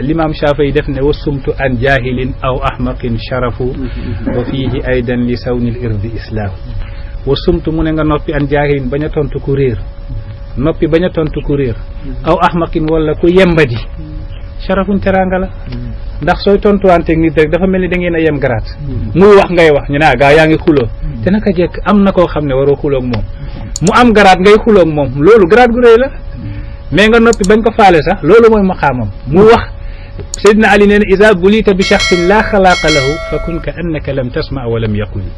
l'imam Shafi'i def ne wasumtu an jahilin aw ahmaqin sharafu wa fihi aydan li sawnil irdi islam wasumtu mu ne nga noppi an jahilin bañ a tontu ku réer noppi bañ a tontu ku réer aw ahmaqin wala ku yembadi sharafun teranga la ndax sooy tontuwanteeg nit rek dafa mel ni da ngeen a yem garaat muy wax ngay wax ñu ne gaa yaa ngi xuloo te naka jekk am na koo xam ne waroo xuloog moom mu am garaat ngay xuloog moom loolu garaat gu rëy la mais nga noppi bañ ko faale sax loolu mooy maqaamam mu wax Seydina Ali nee na ida bulita bi shaxsin laa xalaaqa lahu fa kun ka annaka lam tasma wa lam yaquli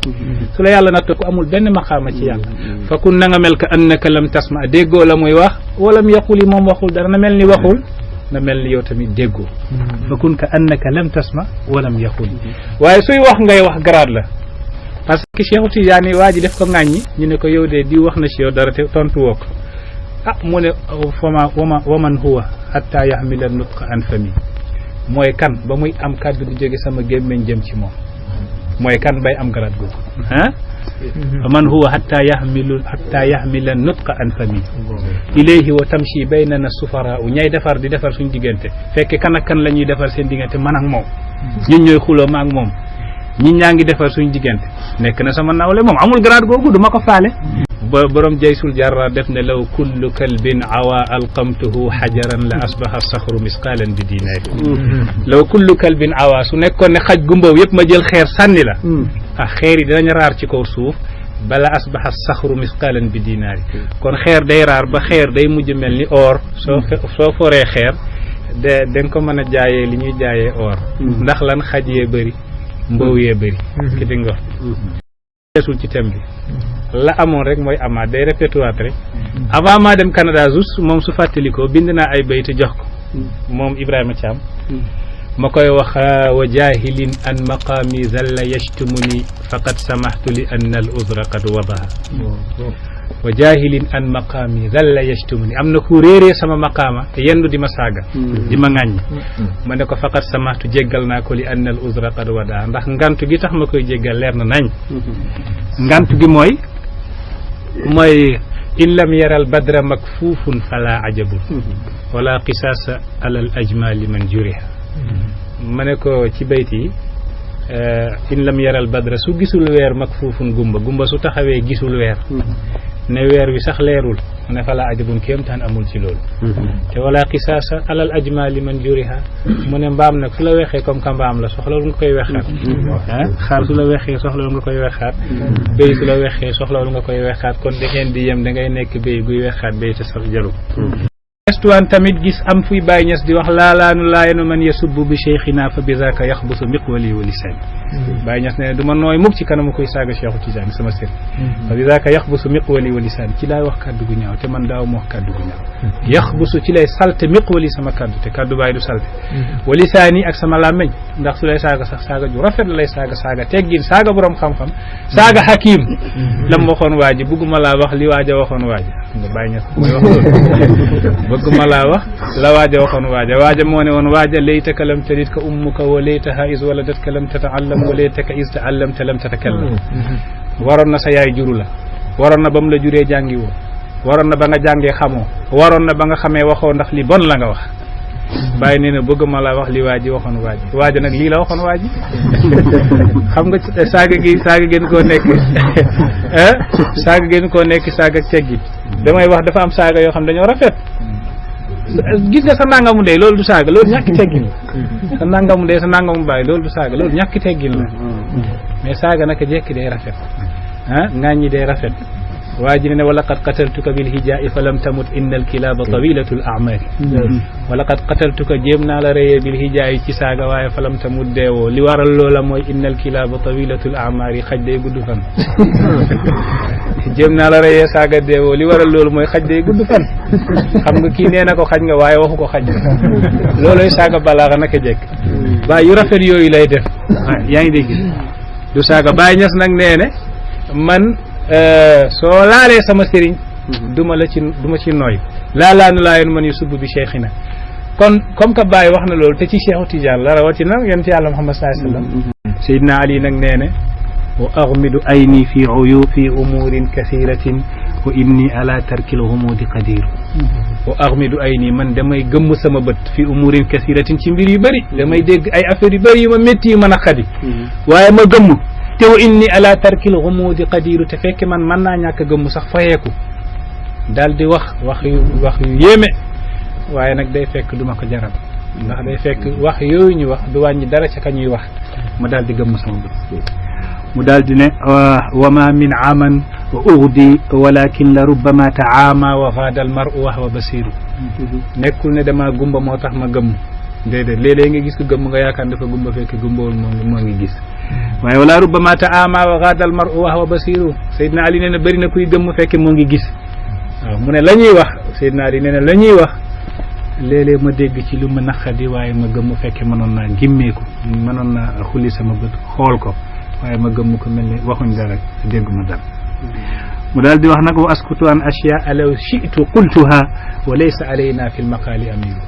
su la yàlla natt ku amul benn maqaama ci yàlla fa kun na nga mel ka annaka lam tasma déggoo la muy wax walam yaquli moom waxul dara na mel ni waxul na mel ni yow tamit déggoo fa kun ka annaka lam tasma walam yaquli waaye suy wax ngay wax garaat la parce que Cheikh Tidiane waa ji def ko ŋàññi ñu ne ko yow de di wax na ci yow dara te tontu woo ko mu ne waman huwa hatta yaxmila nutqa an fami mooy kan ba muy am kàddu di jóge sama gémmiñ jëm ci moom mooy kan bay am garaat googu man huwa hatta yaxmila nutqa an fami ilayhi wa tamshi baynana sufara u ñay defar di defar suñ diggante fekk kan ak kan la ñuy defar seen diggante man ak moom ñun ñooy xuloo ma ak moom ñi ñaa ngi defar suñ diggante nekk na sama nawle moom amul garaat googu du ma ko faale ba borom jaysul jarra def ne law kullu kalbin awa alqamtuhu xajaran la asbaha saxru misqaalan bi dinaari law kullu kalbin awa su nekkoon ne xaj gumbaw yëpp ma jël xeer sànni la xeer yi dinañ raar ci kaw suuf bala asbaha saxru misqaalan bi dinaari kon xeer day raar ba xeer day mujj mel ni or soo foree xeer da nga ko mën a jaayee li ñuy jaayee or ndax lan xaj yee bëri mbow yee bëri ki di nga desul ci thème bi la amoon rek mooy amaat day répété waat rek avant maa dem Canada juste moom su fàttalikoo bind naa ay bayt jox ko moom Ibrahima Thiam ma koy wax wa jahilin an maqaami zalla yashtumuni faqad samahtu li anna al uzra qad wadaha wa jahilin an maqaami zalla yashtumuni am na ku réeree sama maqaama te yendu di ma saaga di ma ŋàññ ma ne ko faqat samahtu jéggal naa ko li anna al uzra qad wadaha ndax ngantu gi tax ma koy jéggal leer na nañ ngantu gi mooy in lam yaral badra makfuufun fala ajabun wala qisaasa alal ajmali man juriha ma ne ko ci bayt yi in lam yaral badra su gisul weer makfuufun gumba su taxawee gisul weer ne weer wi sax leerul mu ne fala ajabun kéemtaan amul ci loolu te wala qisaasa alal ajmali man juriha mu ne mbaam nag su la weexee comme que mbaam la soxlawul nga koy weexaat xaar su la weexee soxlawul nga koy weexaat béy su la weexee soxlawul nga koy weexaat kon da ngeen di yem da ngay nekk béy guy weexaat béy te sax jaru estuwaan tamit gis am fuy Baay Ñas di wax laalaanu laayenu man yasubbu bi cheikhina fa bizaka yaxbusu miqwali wa lisani Baay Ñas ne du ma nooy mukk ci kanamu koy saaga Cheikhu Tidiane sama sëriñ fa bizaka yaxbusu miqwali wa lisani ci laay wax kàddu gu ñaaw te man daaw ma wax kàddu gu ñaaw yaxbusu ci lay salte miqwali sama kàddu te kàddu baay du salte wa lisaani ak sama làmmeñ ndax su lay saaga sax saaga ju rafet la lay saaga teggin saaga borom xam-xam saaga hakim lam waxoon waa ji bugguma laa wax li waaja waxoon waaji nga Baay Ñas mooy wax loolu bëgguma laa wax la waaja waxoon waaja moo ne woon waaja laytaka lam talid ka ummuka wa laytaha is waladatka lam tata'allam wa laytaka is ta'allamta lam tatakallam waroon na sa yaay juru la waroon na ba mu la juree jàngi woo waroon na ba nga jàngee xamoo waroon na ba nga xamee waxoo ndax li bon la nga wax Baay nee na bëgguma laa wax li waaji waxoon waaja nag lii la waxoon waaji xam nga saaga gën koo nekk saaga gën koo nekk saaga teggi damay wax dafa am saaga yoo xam dañoo rafet gis nga sa nangamu ndey loolu du saaga loolu ñàkki teggin la sa nangamu ndey sa nangamu baay loolu du saaga loolu ñàkki teggin la mais saaga naka jekki day rafet ŋaaññi day rafet waa ji ne wala qad qataltuka bil hijaa'i fa lam tamut inna al kilaaba tawilatul a'maari wala qad qataltuka jéem naa la reyee bil hijaa'i ci saaga waaye fa lam tamut deewoo li waral loola mooy inna al kilaaba tawilatul a'maari xaj day gudd fan jéem naa la reyee saaga deewoo li waral loolu mooy xaj day gudd fan xam nga kii nee na ko xaj nga waaye waxu ko xaj looloy saaga balaaxa naka jekk waaye yu rafet yooyu lay def yaa ngi dégg du saaga Baay Ñas nag nee ne man soo laalee sama sëriñ duma ci nooy laalaanu laayoon man yu subb bi cheikhina kon comme que Baye wax na loolu te ci Cheikhu Tidiane la rawatina yonent yàlla Muhammad sallallahu alayhi wa sallam Seydina Ali nag nee ne wa aghmidu ayni fi umurin kathiratin wa inni ala tarkil humudi qadir wa aghmidu ayni man damay gëmm sama bët fi umurin kathiratin ci mbir yu bëri damay dégg ay affaire yu bëri yu ma métti yu mën a xadi waaye ma gëmm te wa inni ala tarkil humudi qadiru te fekk man mën naa ñàkk gëmm sax fayeeku daal di wax yu yéeme waaye nag day fekk duma ko jaral ndax day fekk wax yooyu ñu wax du wàññi dara ca ka ñuy wax ma daal di gëmm sama bët mu daal di ne wa ma min aman wa ughdi walakin la rubbama taama wa gaada al mar'u wa huwa basiru nekkul ne dama gumba moo tax ma gëmm déedéet léeg-léeg nga gis ko gëmm nga yaakaar dafa gumba fekk gumbawul moo ngi gis waaye wala rubbama taama wa gaada al mar'u wa huwa basiru Seydina Ali nee na bëri na kuy gëmm fekk moo ngi gis waaw mu ne la ñuy wax Seydina Ali nee na la ñuy wax léeg-léeg ma dégg ci lu ma naqadi waaye ma gëmm fekke mënoon naa gimmeeku mënoon naa xulli sama bët xool ko waaye ma gëmm ko mel ni waxuñ dara dégguma dara mu daal di wax nag wa askutu an ashyaa law shi'tu qultuha wa laysa alayna fi lmaqaali amiru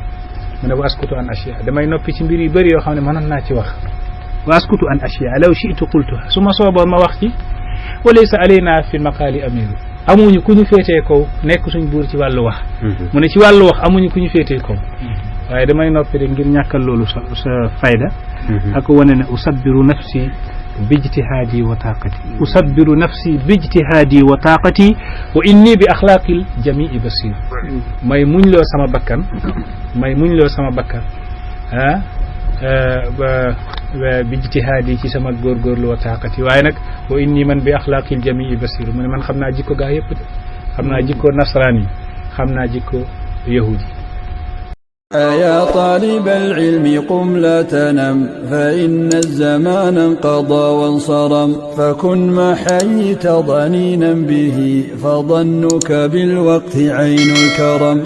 mu ne wa askutu an ashyaa damay noppi ci mbir yu bëri yoo xam ne mënoon naa ci wax wa askutu an ashyaa law shi'tu qultuha su ma sooboon ma wax ci wa laysa alayna fi lmaqaali amiru amuñu ku ñu féetee kaw nekk suñ buur ci wàllu wax mu ne ci wàllu wax amuñu ku ñu féetee kaw waaye damay noppi rek ngir ñàkkal loolu sa fayda ak wane ne usabbiru nafsi bijtihaadi wa taqati usabbiru nafsi bijtihaadi wa taqati wa inni bi axlaaqil jamii basir may muñ loo sama bakkan bijtihaadi ci sama góorgóorlu wa taqati waaye nag wa inni man bi axlaaqil jamii basir mu ne man xam naa jikko gaa yëpp de xam naa jikko nasraan yi xam naa jikko yahudi يا طالب العلم قم لا تنم فإن الزمان انقضى وانصرم فكن ما حييت ضنينا به فظنك بالوقت عين الكرم